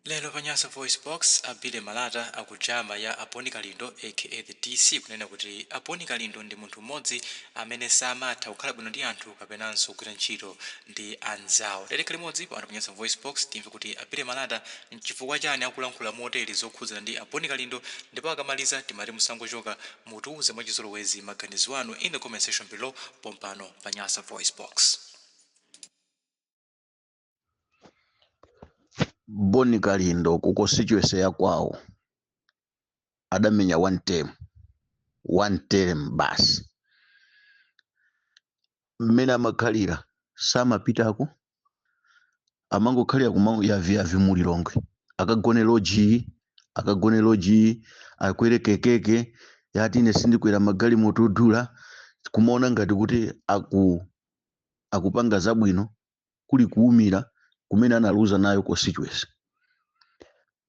Lero pa Nyasa VoiceBox, a Billy Malata akujama ya a Bon Kalindo aka The DC kunena kuti a Bon Kalindo ndi munthu mmodzi amene samatha kukhala bwino ndi anthu kapenanso kugwira ntchito ndi anzawo. Tiyeni tikhale limodzi pano pa Nyasa VoiceBox timve kuti a Billy Malata nchifukwa chani akulankhula motere zokhudzana ndi a Bon Kalindo ndipo akamaliza timati musangochoka mutiuze mwachizolowezi maganizo anu in the comment section below pompano pa Nyasa VoiceBox. Bon Kalindo ku constituency ya kwawo adamenya one term, one term basi. Mmene amakhalira samapitako, amangokhalira kuma yaviyavi mu Lilongwe, akagone lodge, akagone lodge, akwere kekeke yati ine sindikwera magalimoto odula, kumaona ngati kuti akupanga zabwino, kuli kuwumira kumene analuza nayo constituency.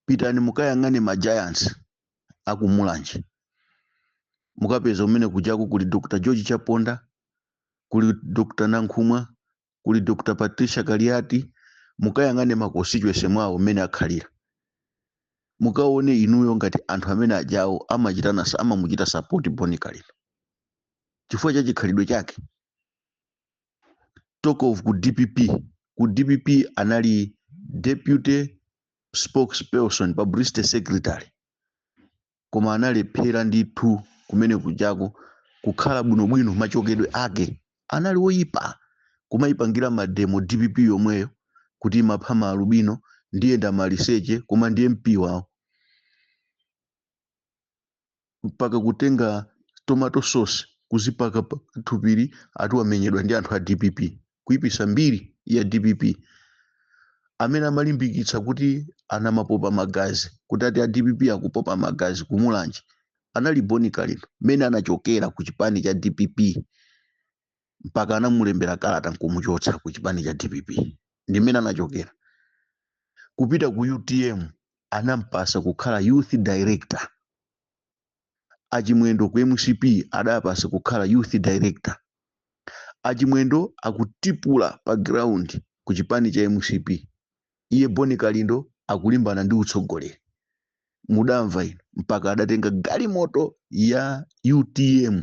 Pitani mukayang'ane ma giants aku Mulanje, mukapeza umene kujaku kuli Dr. George Chaponda, kuli Dr. Nankhumwa, kuli Dr. Patricia Kaliati. Mukayang'ane ma constituency mwawo mmene akhalira, mukaone inuyo ngati anthu amene ajawo amamuchita support Bon Kalindo chifukwa cha chikhalidwe chake. Talk of ku DPP, ku DPP anali deputy spokesperson, publicity secretary, koma analephera ndithu kumene kujako kukhala bwinobwino. Machokedwe ake anali oyipa, kumayipangira mademo DPP yomweyo kuti imapha maalubino, ndiyenda maliseche, koma ndi MP wawo, mpaka kutenga tomato sauce kuzipaka pa thupiri, ati wamenyedwa ndi anthu a DPP, kuyipisa mbiri ya DPP. Amene amalimbikitsa kuti anamapopa magazi, kuti ati a DPP akupopa magazi kumulanje, anali Bon Kalindo. Mmene anachokera ku chipani cha DPP mpaka anamulembera kalata nkumuchotsa ku chipani cha DPP, ndi mmene anachokera kupita ku UTM, anampasa kukhala youth director. Achimwendo ku MCP adapasa kukhala youth director. Achimwendo akutipula pa ground ku chipani cha MCP, iye Bon Kalindo akulimbana ndi utsogoleri. Mudamva ino, mpaka adatenga galimoto ya UTM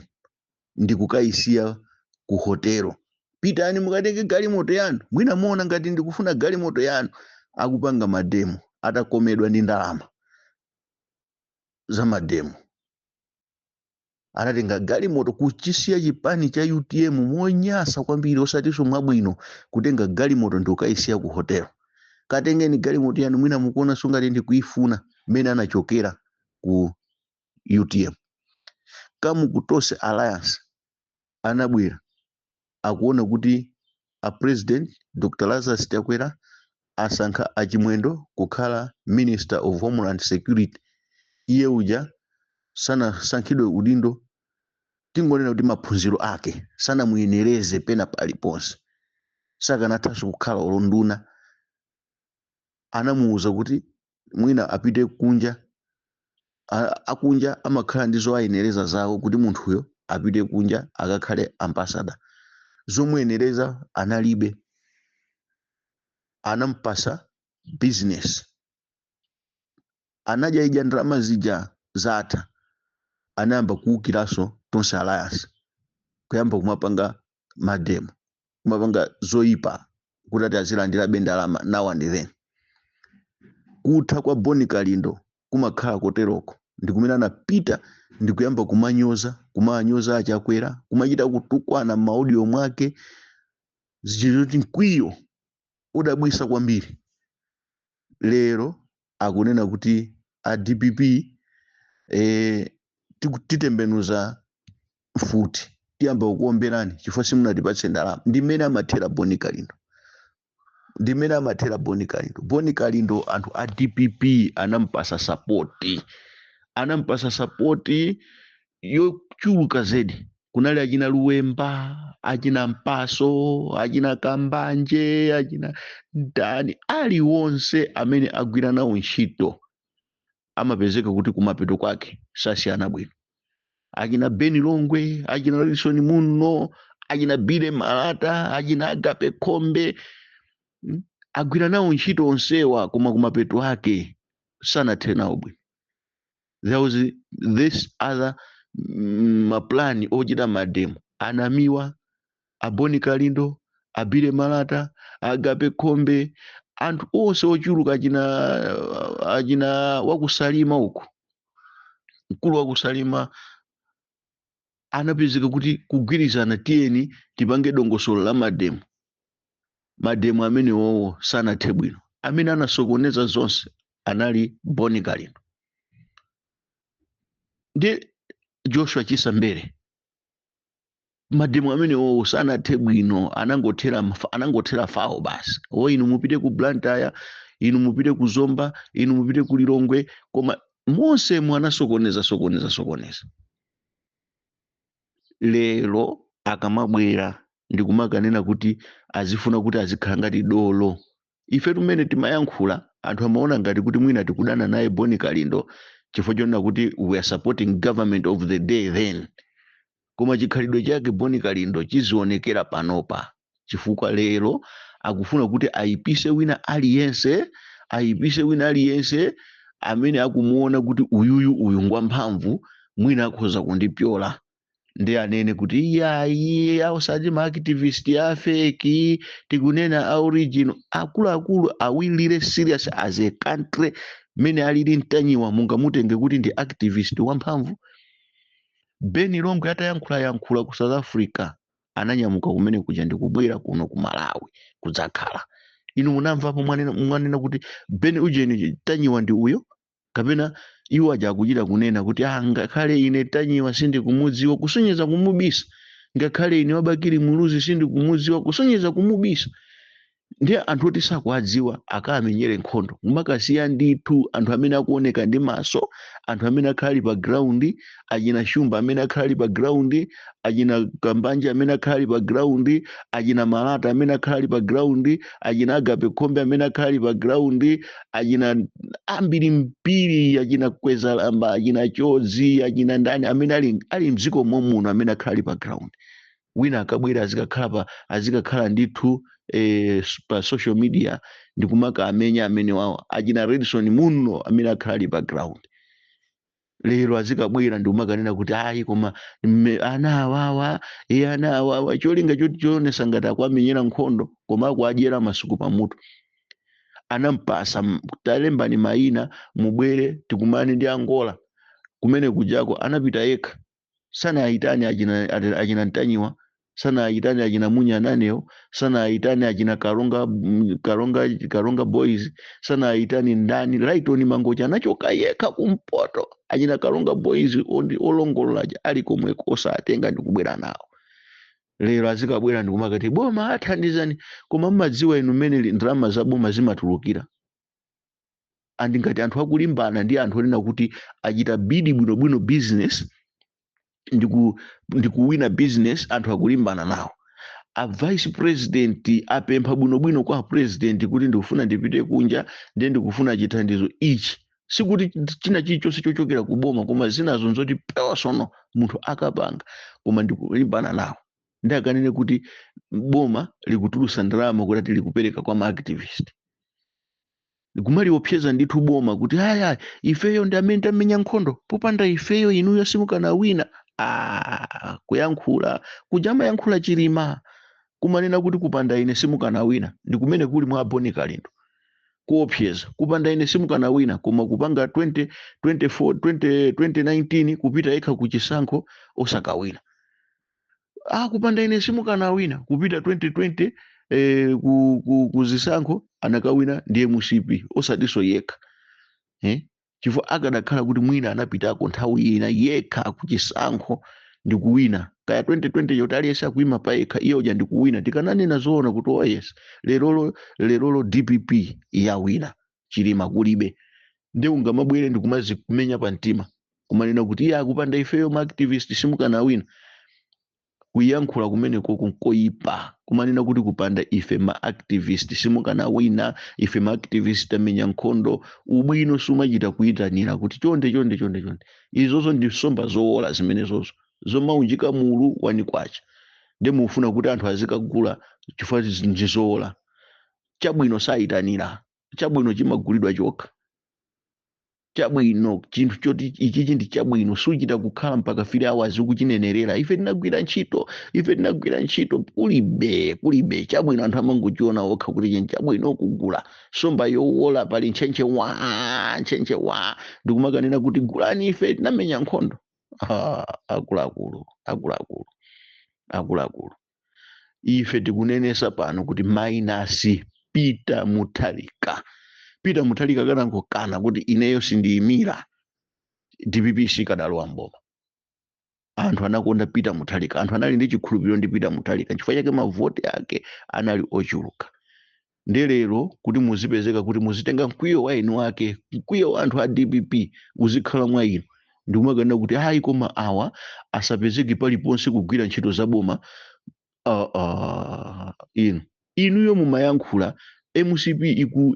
ndi kukayisiya ku hotelo: "Pitani mukatenge galimoto yanu, mwina muona ngati ndikufuna galimoto yanu." Akupanga mademo atakomedwa ndi ndalama za mademo, anatenga galimoto kuchisiya chipani cha UTM monyasa kwambiri, osatinso mwabwino, kutenga galimoto ndi kukayisiya ku hotelo: "Katengeni galimoto yanu, mwina mukuona sungati ndikuifuna." Mmene anachokera ku UTM kamu ku Tonse Alliance, anabwera akuona kuti a President Dr. Lazarus Chakwera asankha Achimwendo kukhala Minister of Homeland Security. Iye uja sanasankhidwe udindo, tingonena kuti maphunziro ake sanamuyenereze pena paliponse, sakanathanso kukhala olonduna. Anamuwuza kuti mwina apite kunja. Akunja amakhala ndi zowayenereza zawo kuti munthuyo apite kunja akakhale ambassador. Zomuyenereza analibe, anampasa business, anadya idya ndalama zija, zatha, anayamba kuwukiranso Tonse Alliance, kuyamba kumapanga mademo, kumapanga zoyipa kuti ati azilandirabe ndalama now and then. Kutha kwa Bon Kalindo kumakhala koteroko, ndi kumene anapita ndikuyamba kumanyoza, kumanyoza Achakwera, kumachita kutukwana m'maaudio mwake, zichitoti mkwiyo udabwisa kwambiri. Lero akunena kuti a DPP titembenuza mfuti, tiyamba kukuomberani chifukwa simunatipatse ndalama. Ndi mmene amathera Bon Kalindo, ndi mmene amathera Bon Kalindo. Bon Kalindo, anthu a DPP anampasa support, anampasa support yochuluka zedi. Kunali achina Luwemba, achina Mpaso, achina Kambanje, achina ndani, aliwonse amene agwira nawo ntchito amapezeka kuti kumapeto kwake sasiyana bwino. Achina Beni Longwe, achina Wilson Muno, achina Billy Malata, achina Agape Khombe. Agwira nawo ntchito onsewa, koma kumapeto ake sanathe nawo bwino. There was this other maplani ochita mademo, anamiwa aboni Kalindo, abile Malata, Agape Khombe, anthu onse ochuluka, achina wakusalima uku, mkulu wakusalima. Anapezeka kuti kugwirizana, tiyeni tipange dongosolo la mademo. Mademo amenewowo sanathe bwino. Amene anasokoneza zonse anali Boni Kalindo ndi Joshua Chisambere. Mademo amenewowo sanathe bwino, anangothera fawo basi. O, inu mupite ku Blantyre, inu mupite ku Zomba, inu mupite ku Lilongwe, koma monse mu anasokoneza, sokoneza, sokoneza. Lero akamabwera ndikumakanena kuti azifuna kuti azikhala ngati dolo, ife tumene timayankhula anthu amaona ngati kuti mwina tikudana naye Boni Kalindo chifukwa chonena kuti we are supporting government of the day then. Koma chikhalidwe chake Boni Kalindo chizionekera panopa, chifukwa lero akufuna kuti ayipise wina aliyense, ayipise wina aliyense amene akumuona kuti uyuyu, uyu ngwamphamvu, mwina akhoza kundipyola. Ndi anene kuti iyayi, ausati ma activist a fake, tikunena a original. Akuluakulu, are we really serious as a country? Mmene alili Mtanyiwa, mungamutenge kuti ndi activist wamphamvu? Beni Longwe atayankhula yankhula ku South Africa, ananyamuka kumene kuja ndikubwera kuno ku Malawi kudzakhala. Inu munamvapo mwanena kuti Beni ujeni Tanyiwa ndi uyo? Kapena iwo aja akuchita kunena kuti, ah, ngakhale ine Tanyiwa sindikumudziwa, kusonyeza kumubisa. Ngakhale ine wabakili Muluzi sindikumudziwa, kusonyeza kumubisa. Ndiye anthu oti sakuwadziwa akamenyere nkhondo, mumakasiya ndithu anthu amene akuoneka ndi maso, anthu amene akhali pa ground, achina Shumba amene akhali pa ground, achina Kambanja amene akhali pa ground, achina Malata amene akhali pa ground, achina Agape Khombe amene akhali pa ground, achina ambiri mpiri, achina Kwezalamba, achina Chodzi, achina ndani amene ali mdziko momuno amene akhali pa ground. Wina akabwera azikakhala ndithu pa social media ndikumaka amenya amene wawo, achina Redson Muno amene akhali pa ground. Lero azikabwera ndikumakanena kuti ayi, koma ana awawa, iye ana awawa, cholinga choti chionesa ngati akuamenyera nkhondo, koma akuadyera masuku pamutu. Anampasa talembani mayina, mubwere tikumane ndi Angola kumene kujako. Anapita yekha, sanayitane achina Ntanyiwa, sanayitane achina Munya nanewo, sanayitane achina Kalonga, Kalonga Boys, sanayitane ndani, Lighton Mangochi. Anachoka yekha kumpoto, achina Kalonga Boys ondi olongolola ali komweko, osatenga ndikubwera nawo. Lero azikabwera ndikumakati boma athandizani. Koma mmadziwa inu mmene ndalama za boma zimatulukira? Andi ngati anthu akulimbana ndi anthu onena kuti achita bidi bwinobwino business ndikuwina business, anthu akulimbana nawo. A vice president apempha bwinobwino kwa president kuti ndikufuna ndipite kunja, ndiye ndikufuna chithandizo ichi. Sikuti china chilichonse chochokera ku boma, koma zinazo nzoti personal munthu akapanga, koma ndikulimbana nawo. Ndi akanene kuti boma likutulusa ndalama kuti ati likupereka kwa ma activist, kumaliopseza ndithu boma kuti aya, ifeyo ndi amene tamenya nkhondo, popanda ifeyo inuyo simukanawina. Ah, kuyankhula kuja amayankhula Chilima kumanena kuti kupanda ine simukanawina, ndi kumene kuli mwa Boni Kalindo, kuopseza kupanda ine simukanawina, koma kupanga 20 24 20 2019 kupita yekha ku chisankho osakawina. Ah, kupanda ine simukanawina, kupita 2020 ku zisankho anakawina ndiye MCP, osatinso yekha, eh? Chifukwa akadakhala kuti mwina anapitako nthawi ina yekha kuchisankho ndikuwina, kaya 2020 yoti aliyense akuyima pa yekha, iye uja ndikuwina, tikananena zoona kuti oh yes, lerolo DPP yawina, Chilima kulibe. Ndi ungamabwere ndikumazikumenya pa mtima kumanena kuti iye akupanda ifeyo ma activist simukanawina. Kuyankhula kumene koko nkoyipa, kumanena kuti kupanda ife ma activist simukanawina, ife ma activist tamenya nkhondo. Ubwino sumachita kuyitanira kuti chonde, chonde, chonde, chonde. Izozo ndi nsomba zowola zimenezozo zomaunjika mulu wanikwacha, ndi mufuna kuti anthu azikagula chifukwa ndi zowola. Chabwino sayitanira, chabwino chimagulidwa chokha. Chabwino, chinthu choti ichichi ndi chabwino, suchita kukhala mpaka 3 hours ukuchinenerera: "Ife tinagwira ntchito, ife tinagwira ntchito." Kulibe, kulibe chabwino. Anthu amangochiona okha kuti chinthu chabwino. Kugula somba yowola, pali ntchentche wa ntchentche wa, ndikumakanena kuti gulani, ife tinamenya nkhondo. Ah, akuluakulu, akuluakulu, akuluakulu, ife tikunenesa pano kuti minus Peter Mutharika. Peter Mutharika kanangokana kuti ineyo sindiyimira, DPP sikadalowa mboma. Anthu anakonda Peter Mutharika, anthu anali ndi chikhulupiriro ndi Peter Mutharika, chifukwa chake mavoti ake anali ochuluka. Ndi lero kuti muzipezeka kuti muzitenga mkwiyo wa inu wake, mkwiyo wa anthu a DPP uzikhala mwa inu, ndikumakanena kuti ayi, koma awa asapezeke paliponse kugwira ntchito za boma. Inu, inuyo mumayankhula MCP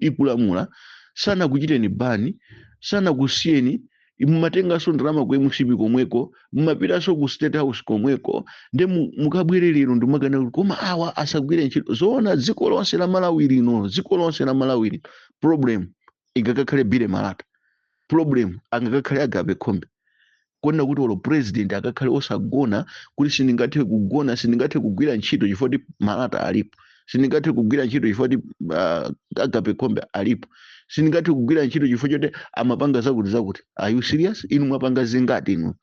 ikulamula, sanakuchiteni ban, sanakusiyeni. Mumatenganso ndalama ku MCP komweko, mumapitanso ku State House komweko. Nde mukabwere lero ndimakana kuti koma awa asagwire ntchito. Zoona, dziko lonse la Malawi lino, dziko lonse la Malawi lino, problem ingakakhale Billy Malata, problem angakakhale Agape Khombe, kuona kuti olo president akakhale osagona kuti sindingathe kugona, sindingathe kugwira ntchito chifukwa kuti Malata alipo, sindingathe kugwira ntchito chifukwa kuti Agape Khombe alipo, sindingathe kugwira ntchito chifukwa choti amapanga zakuti zakuti. Are you serious? Inu mwapanga zingati? Inu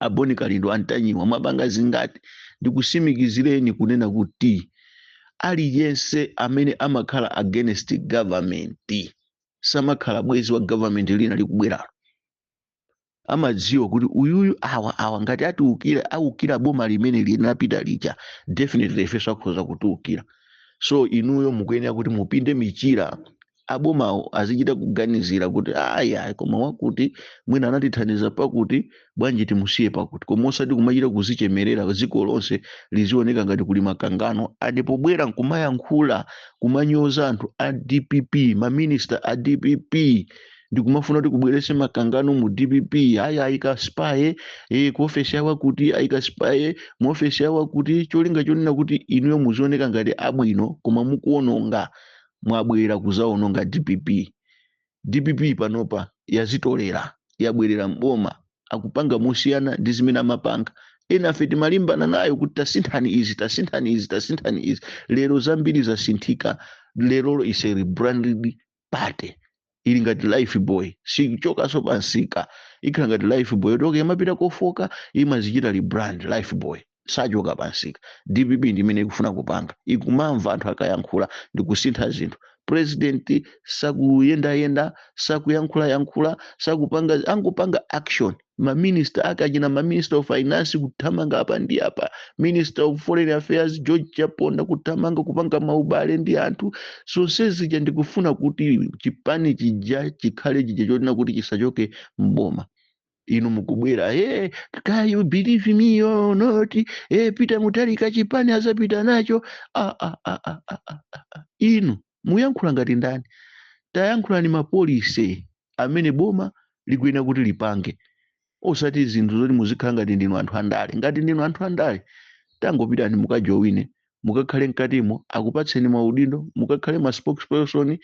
Aboni Kalindo, Antanyiwa, mwapanga zingati? Ndikusimikizireni kunena kuti aliyense amene amakhala against government samakhala bwezi wa government lina likubweralo. Amadziwa kuti uyuyu, awa, awa ngati atiukira, aukira boma limene linapita lija, definitely ifenso akhoza kutiukira. So inuyo mukuyenera kuti mupinde michira. Abomawo azichita kuganizira kuti aya, koma wakuti mwina anatithandiza pakuti, bwanji timusiye pakuti? Koma osati kumachita kuzichemerera, dziko lonse lizioneka ngati kuli makangano. Andi pobwera nkumayankhula, kumanyoza anthu a DPP, maminista a DPP, ndikumafuna kuti kubwerese makangano mu DPP. Aya, ayika spy ku ofesi yawo, kuti ayika spy mu ofesi yawo, kuti cholinga chonena kuti inuyo muzioneka ngati abwino, koma mukuononga. Mwabwera kuzaononga DPP. DPP panopa yazitolera, yabwerera mboma, akupanga mosiyana ndi zimene amapanga ena. Afe timalimbana nayo kuti tasinthani izi, tasinthani izi, tasinthani izi. Lero zambiri zasinthika. Lerolo is a rebranded party, ili ngati Life Boy, sikuchokanso pansika, ikhala ngati Life Boy yotoka imapita kofoka, imazichita rebrand. Life Boy sachoka pansika. DPP ndimene ikufuna kupanga, ikumamva anthu akayankhula ndi kusintha zinthu. President sakuyendayenda, sakuyankhulayankhula, sakupanga, angopanga action. Maminista ake achina maminister of finance kuthamanga apa ndi apa, minister of foreign affairs George Chaponda kuthamanga kupanga maubale ndi anthu. Zonse zija ndikufuna kuti chipani chija chikhale chija chotina kuti chisachoke mboma. Inu mukubwera, "Hey, can you believe me or not? Hey, Peter Mutharika chipani azapita nacho." Ah, ah, ah, ah, ah, ah, ah. Inu muyankhula ngati ndani? Tayankhulani mapolicy amene boma likuyenera kuti lipange, osati zinthu zoti muzikhala ngati ndinu anthu andale. Ngati ndinu anthu andale, tangopitani mukajowine, mukakhale mkatimo, akupatseni maudindo, mukakhale ma spokesperson.